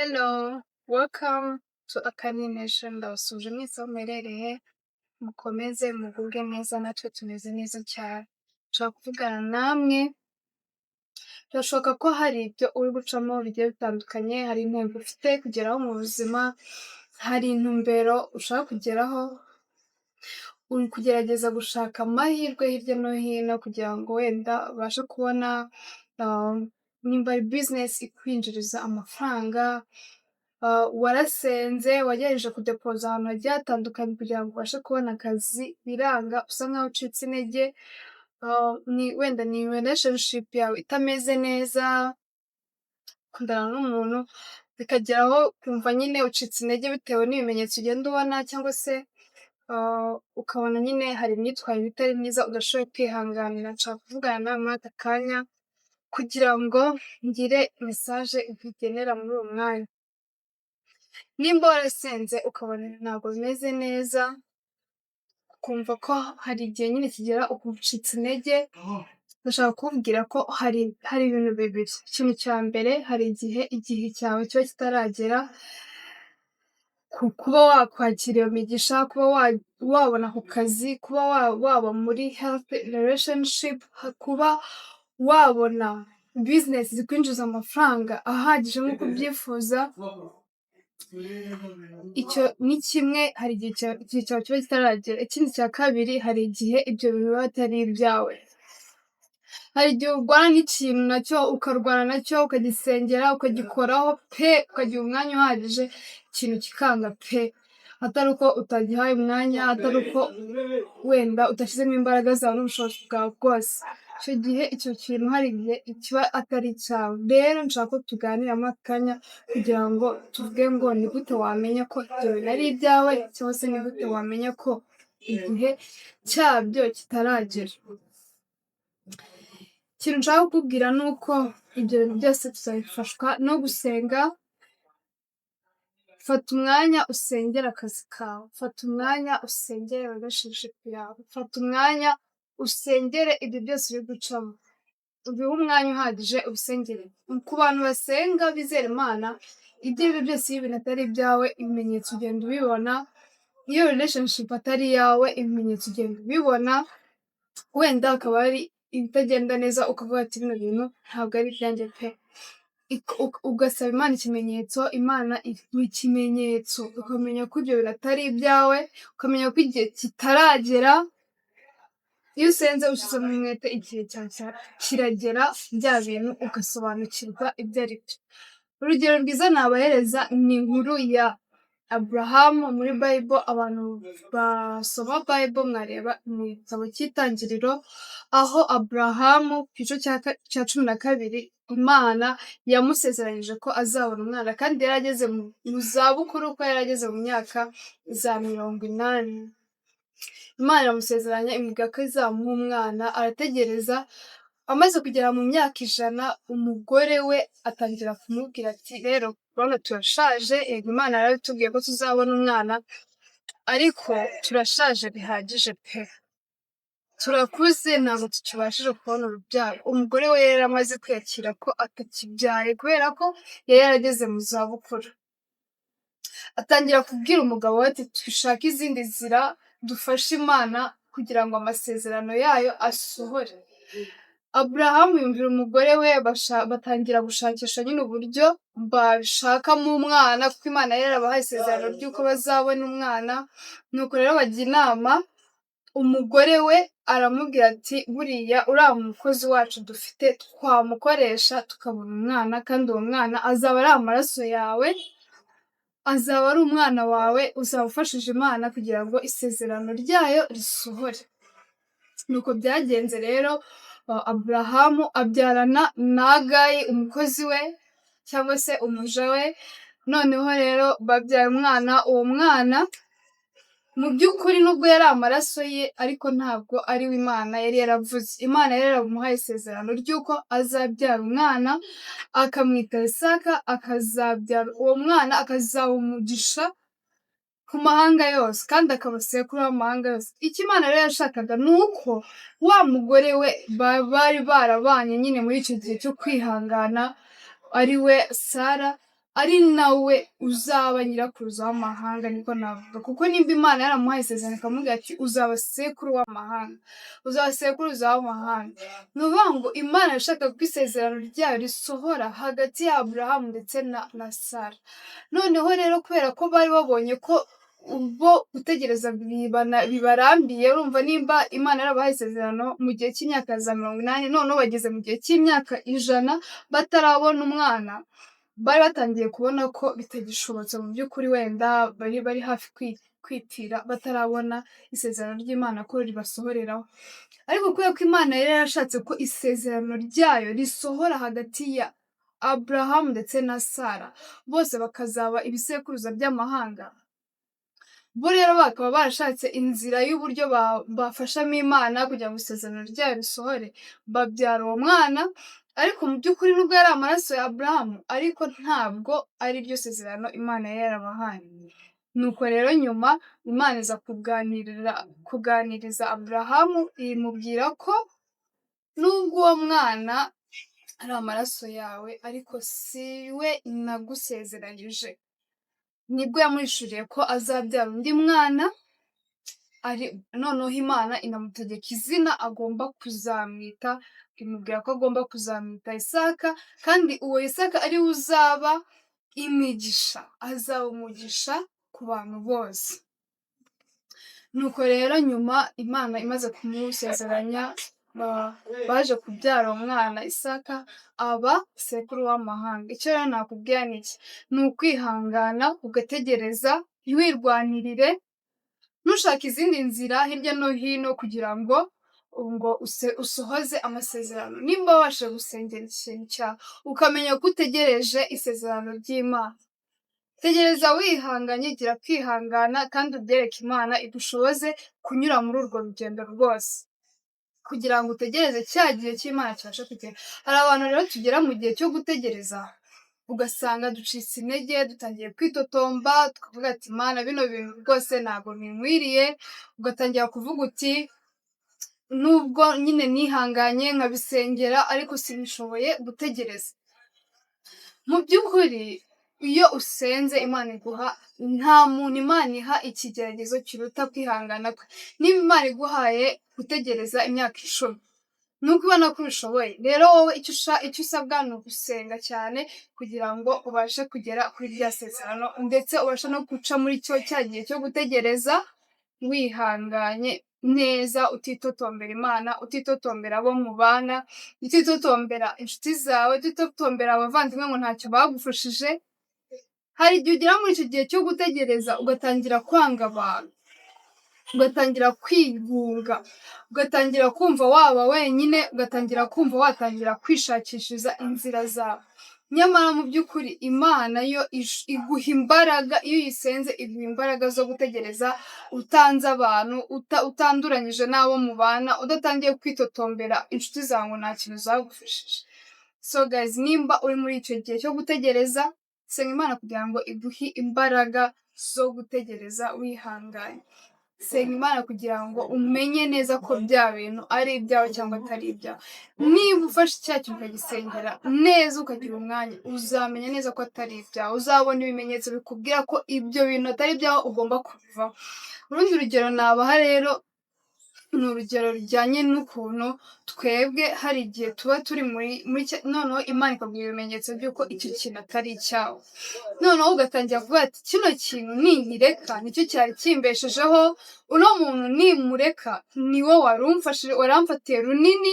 Hello, welcome to Akani Nation. Ndabasuhuje mwese aho muherereye, mukomeze mugubwe neza, natwe tumeze neza cyane. Nshaka kuvugana namwe, birashoboka ko hari ibyo uri gucamo bigiye bitandukanye, hari intego ufite kugeraho mu buzima, hari intumbero ushaka kugeraho, uri kugerageza gushaka amahirwe hirya no hino kugira ngo wenda ubashe kubona nimba ari business ikwinjiriza amafaranga, warasenze, wagerageje kudepoza ahantu hagiye hatandukanye kugira ngo ubashe kubona akazi, biranga, usa nkaho ucitse intege, wenda ni relationship yawe itameze neza, ukundana n'umuntu bikagera aho ukumva nyine ucitse intege bitewe n'ibimenyetso ugenda ubona, cyangwa se ukabona nyine hari imyitwarire itari myiza udashoboye kwihanganira. Nshaka kuvugana nawe muri aka kanya kugira ngo ngire message nkugenera muri uwo mwanya. Nimba warasenze ukabona ntabwo bimeze neza, ukumva ko hari igihe nyine kigera ukumva ucitse intege, ndashaka kukubwira ko hari ibintu bibiri. Ikintu cya mbere, hari igihe igihe cyawe kiba kitaragera ku kuba wakwakira iyo migisha, kuba wabona ako kazi, kuba waba muri healthy relationship, kuba wabona business zikwinjiza amafaranga ahagije nk'uko ubyifuza, icyo ni kimwe, hari igihe cyawe kiba kitaragera. Ikindi cya kabiri, hari igihe ibyo bintu biba atari ibyawe. Hari igihe urwana n'ikintu nacyo, ukarwana nacyo, ukagisengera, ukagikoraho pe, ukagiha umwanya uhagije, ikintu kikanga pe! Atari uko utagihaye umwanya, atari uko wenda udashyizemo imbaraga zawe n'ubushobozi bwawe bwose. Icyo gihe icyo kintu hari igihe kiba atari icyawe. Rero nshaka ko tuganira muri aka kanya kugira ngo tuvuge ngo ni gute wamenya ko ibyo bintu ari ibyawe, cyangwa se ni gute wamenya ko igihe cyabyo kitaragera. Ikintu nshaka kukubwira ni uko ibyo bintu byose tuzabifashwa no gusenga. Fata umwanya usengere akazi kawe, fata umwanya usengere relationship yawe, fata umwanya usengere ibyo byose uri gucamo, ubihe umwanya uhagije ubisengere. Ku bantu basenga bizera Imana, ibyo aribyo byose, iyo ibintu atari ibyawe, ibimenyetso ugenda ubibona, iyo relationship atari iyawe, ibimenyetso ugenda ubibona, wenda hakaba hari ibitagenda neza, ukavuga ati: "Bino bintu ntabwo ari ibyanjye pe!" Ugasaba Imana ikimenyetso, Imana iguha ikimenyetso, ukamenya ko ibyo bintu atari ibyawe, ukamenya ko igihe kitaragera. Iyo usenze ushyizemo umwete, igihe cyawe kiragera, bya bintu ugasobanukirwa ibyo ari byo. Urugero rwiza nabahereza ni inkuru ya Aburahamu muri Bible. Abantu basoma Bible mwareba mu gitabo cy'Itangiriro, aho Aburahamu ku gice cya 12 Imana yamusezeranyije ko azabona umwana, kandi yari ageze mu zabukuru, kuko yari ageze mu myaka za 80. Imana iramusezeranya, imubwira ko izamuha umwana, arategereza. Amaze kugera mu myaka 100, umugore we atangira kumubwira ati: "Rero urabona turashaje, yego Imana yarabitubwiye ko tuzabona umwana, ariko turashaje bihagije pe! Turakuze, ntabwo tukibashije kubona urubyaro." Umugore we yari amaze kwiyakira ko atakibyaye kubera ko yari yarageze mu zabukuru. Atangira kubwira umugabo we ati: "Dushake izindi nzira, dufashe Imana kugira ngo amasezerano yayo asohore." Aburahamu yumvira umugore we, batangira gushakisha nyine uburyo bashakamo umwana, kuko Imana yari yarabahaye isezerano ry'uko bazabona umwana. Nuko rero bajya inama, umugore we aramubwira ati: "Buriya uriya mukozi wacu dufite twamukoresha tukabona umwana, kandi uwo mwana azaba ari amaraso yawe, azaba ari umwana wawe, uzaba ufashije Imana kugira ngo isezerano ryayo risohore." Nuko byagenze rero, Aburahamu abyarana na Hagari umukozi we cyangwa se umuja we. Noneho rero babyaye umwana. Uwo mwana mu by'ukuri, nubwo yari amaraso ye, ariko ntabwo ari we Imana yari yaravuze. Imana yari yaramuhaye isezerano ry'uko azabyara umwana akamwita Isaka, akazabyara uwo mwana akazaba umugisha ku mahanga yose kandi akaba sekuru w'amahanga yose. Icyo Imana rero yashakaga ni uko wa mugore we bari barabanye nyine muri icyo gihe cyo kwihangana, ari we Sara, ari nawe uzaba nyirakuruza w'amahanga, niko navuga, kuko nimba Imana yaramuhaye isezerano ikamubwira ati uzaba sekuru w'amahanga, uzaba sekuruza w'amahanga, ni ukuvuga ngo Imana yashakaga ko isezerano ryayo risohora hagati ya Aburahamu ndetse na Sara. Noneho rero kubera ko bari babonye ko bo gutegereza bibarambiye, urumva nimba Imana yarabahaye isezerano mu gihe cy'imyaka za 80, noneho bageze mu gihe cy'imyaka 100 batarabona umwana, bari batangiye kubona ko bitagishobotse mu by'ukuri, wenda bari hafi kwipfira batarabona isezerano ry'Imana ko ribasohoreraho. Ariko kubera ko Imana yari yarashatse ko isezerano ryayo risohora hagati ya Aburahamu ndetse na Sara, bose bakazaba ibisekuruza by'amahanga, bo rero bakaba barashatse inzira y'uburyo bafashamo Imana kugira ngo isezerano ryayo risohore, babyara uwo mwana, ariko mu by'ukuri nubwo yari amaraso ya Aburahamu, ariko ntabwo ari ryo sezerano Imana yari yarabahaye. Nuko rero nyuma Imana iza kuganiriza Aburahamu, imubwira ko nubwo uwo mwana ari amaraso yawe, ariko si we nagusezeranyije. Nibwo yamuhishuriye ko azabyara undi mwana, noneho Imana inamutegeka izina agomba kuzamwita, imubwira ko agomba kuzamwita Isaka, kandi uwo Isaka ari we uzaba imigisha, azaba umugisha ku bantu bose. Nuko rero nyuma Imana imaze kumusezeranya, baje kubyara uwo mwana Isaka, aba sekuru w'amahanga. Icyo rero nakubwira ni iki? Ni ukwihangana ugategereza, ntiwirwanirire, ntushake izindi nzira hirya no hino kugira ngo usohoze amasezerano. Nimba wabasha gusengera ikintu cyawe, ukamenya ko utegereje isezerano ry'Imana, tegereza wihanganye, gira kwihangana kandi ubyereke Imana igushoboze kunyura muri urwo rugendo rwose, kugira ngo utegereze cya gihe cy'Imana kibashe kugera. Hari abantu rero tugera mu gihe cyo gutegereza, ugasanga ducitse intege, dutangiye kwitotomba, tukavuga ati Mana, bino bintu rwose ntabwo binkwiriye, ugatangira kuvuga uti nubwo nyine nihanganye nkabisengera, ariko sinishoboye gutegereza. Mu by'ukuri iyo usenze Imana iguha, nta muntu Imana iha ikigeragezo kiruta kwihangana kwe. Niba Imana iguhaye gutegereza imyaka 10, ni uko ibona ko ubishoboye. Rero wowe icyo usabwa ni ugusenga cyane kugira ngo ubashe kugera kuri rya sezerano, ndetse ubashe no guca muri cyo cya gihe cyo gutegereza wihanganye neza, utitotombera Imana, utitotombera abo mubana, utitotombera inshuti zawe, utitotombera abavandimwe ngo ntacyo bagufashije. Hari igihe ugera muri icyo gihe cyo gutegereza ugatangira kwanga abantu, ugatangira kwigunga, ugatangira kumva waba wenyine, ugatangira kumva watangira kwishakishiriza inzira zawe. Nyamara mu by'ukuri Imana yo iguha imbaraga, iyo uyisenze iguha imbaraga zo gutegereza utanze abantu, utanduranyije n'abo mubana, udatangiye kwitotombera inshuti zawe ngo nta kintu zagufashije. So guys, nimba uri muri icyo gihe cyo gutegereza, senga Imana kugira ngo iguhe imbaraga zo gutegereza wihanganye. Senga Imana kugira ngo umenye neza ko bya bintu ari ibyawe cyangwa atari ibyawe. Niba ufashe cya kintu ukagisengera neza, ukagira umwanya, uzamenya neza ko atari ibyawe, uzabona ibimenyetso bikubwira ko ibyo bintu atari ibyawe, ugomba kubivaho. Urundi rugero nabaha rero ni urugero rujyanye n'ukuntu twebwe hari igihe tuba turi muri noneho Imana ikaguha ibimenyetso by'uko icyo kintu atari icyawe, noneho ugatangira kuvuga ati kino kintu ninkireka nicyo cyari kimbeshejeho, uno muntu nimureka niwe wari umfashije, waramfatiye runini,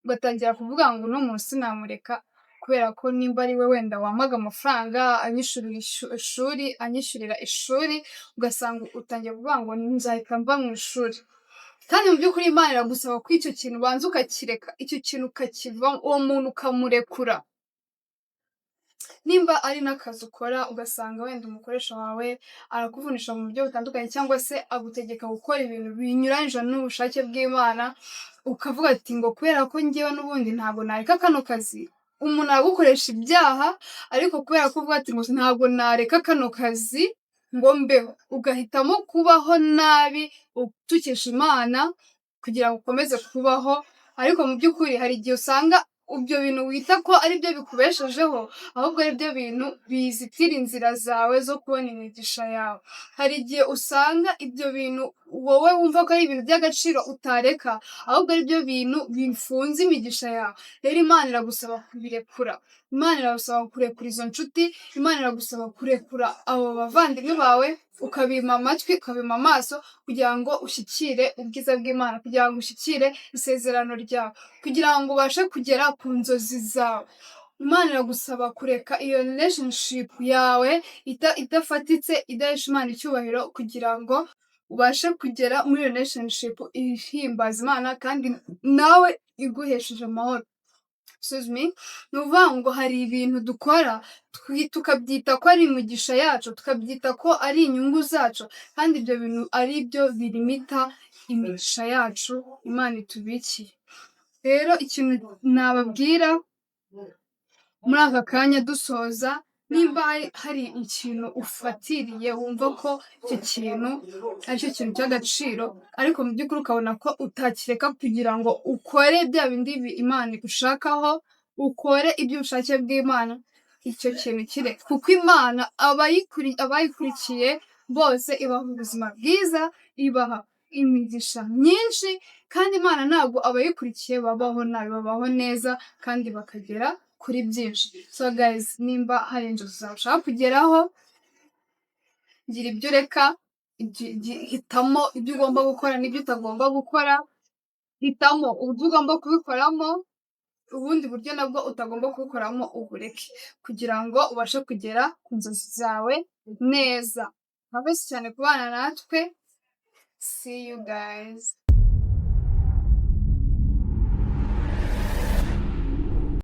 ugatangira kuvuga ngo uno muntu sinamureka kubera ko nimba ari we wenda wampaga amafaranga anyishyurira ishuri, anyishyurira ishuri, ugasanga utangiye kuvuga ngo nzahita mva mu ishuri. Kandi mu by'ukuri Imana iragusaba ko icyo kintu ubanza ukakireka, icyo kintu ukakivamo, uwo muntu ukamurekura. Nimba ari n'akazi ukora, ugasanga wenda umukoresha wawe arakuvunisha mu buryo butandukanye, cyangwa se agutegeka gukora ibintu binyuranyije n'ubushake bw'Imana, ukavuga ati ngo kubera ko njyewe n'ubundi ntabwo nareka kano kazi, umuntu aragukoresha ibyaha, ariko kubera ko uvuga ati ngo ntabwo nareka kano kazi ngo mbeho, ugahitamo kubaho nabi utukisha Imana kugira ngo ukomeze kubaho, ariko mu by'ukuri hari igihe usanga Ibyo bintu wita ko ari byo bikubeshejeho, ahubwo ari byo bintu bizitira inzira zawe zo kubona imigisha yawe. Hari igihe usanga ibyo bintu wowe wumva ko ari ibintu by'agaciro utareka, ahubwo ari byo bintu bifunze imigisha yawe. Rero Imana iragusaba kubirekura. Imana iragusaba kurekura izo nshuti, Imana iragusaba kurekura abo bavandimwe bawe, ukabima amatwi, ukabima amaso, kugira ngo ushyikire ubwiza bw'Imana, kugira ngo ushyikire isezerano ryawe, kugira ngo ubashe kugera ku nzozi zawe. Imana iragusaba kureka iyo relationship yawe idafatitse, idahesha Imana icyubahiro, kugira ngo ubashe kugera muri relationship ihimbaza Imana kandi nawe iguhesheje amahoro. Excuse me, ni ukuvuga ngo hari ibintu dukora tukabyita ko ari imigisha yacu, tukabyita ko ari inyungu zacu, kandi ibyo bintu ari byo birimita imigisha yacu Imana itubikiye. Rero ikintu nababwira muri aka kanya dusoza, nimba hari ikintu ufatiriye wumva ko icyo kintu aricyo kintu cy'agaciro, ariko mu by'ukuri ukabona ko utakireka kugira ngo ukore bya bindi Imana igushakaho, ukore iby'ubushake bw'Imana, icyo kintu kireke. Kuko Imana abayikurikiye bose ibaha ubuzima bwiza, ibaha imigisha myinshi, kandi Imana ntabwo abayikurikiye babaho nabi, babaho neza kandi bakagera kuri byinshi. So guys, nimba hari inzozi zawe ushaka kugeraho, gira ibyo ureka, hitamo ibyo ugomba gukora n'ibyo utagomba gukora, hitamo uburyo ugomba kubikoramo, ubundi buryo nabwo utagomba kubikoramo ubureke, kugira ngo ubashe kugera ku nzozi zawe neza. Mwakoze cyane kubana natwe, see you guys.